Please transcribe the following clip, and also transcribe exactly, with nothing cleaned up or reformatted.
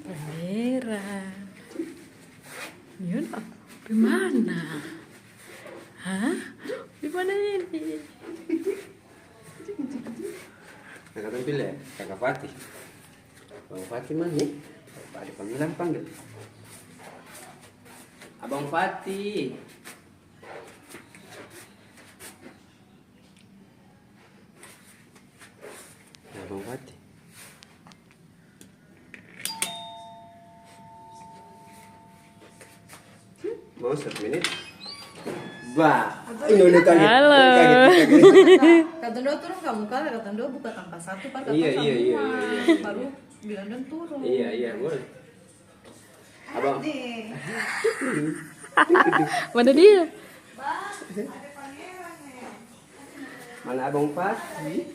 Pangeran. Yona, pi mana? Hah? Pi mana ini? Nah, katong pili ya, Kaka Fatih. Abang Fatih mana, eh? Ada panggilan, panggil. Abang Fatih. Nah, Bang Fatih. Mau satu menit. Bah, ini udah kaget. Halo. Udah kaget, udah kaget. Katong dua turun ka muka lah, katong dua buka tampa satu, par katong iya, iya, iya, iya, iya. Baru bilang dong turun. Iya, iya, boleh. Abang. Mana dia? Mana Abang Fatih?